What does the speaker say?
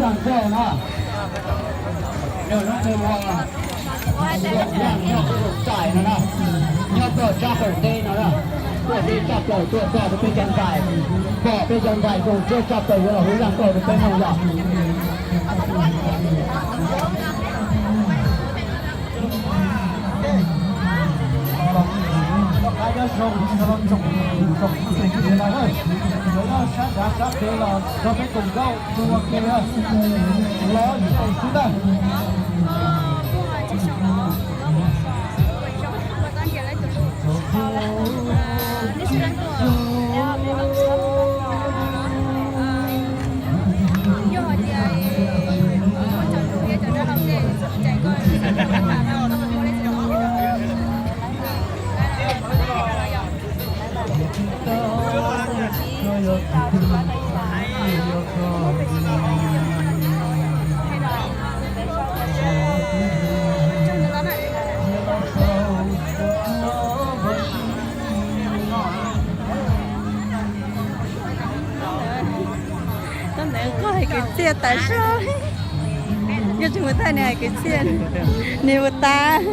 Noj no, noj no, noj txais no na, nyob txog sab qaum teb no na, tuaj teb tshaj plaws tuaj txog rau peb cov ntxhais, pom peb cov ntxhais zoo siab tshaj plaws yuav los hu zaj nkauj rau peb mloog yom. Sab nrad sab pem los nrog peb koom nkauj ua ke, los xwb ntag. Tab ntawd koj hais kwv txhiaj tas zog, yog tsis mus thaij nws hais kwv txhiaj, nws ua tas.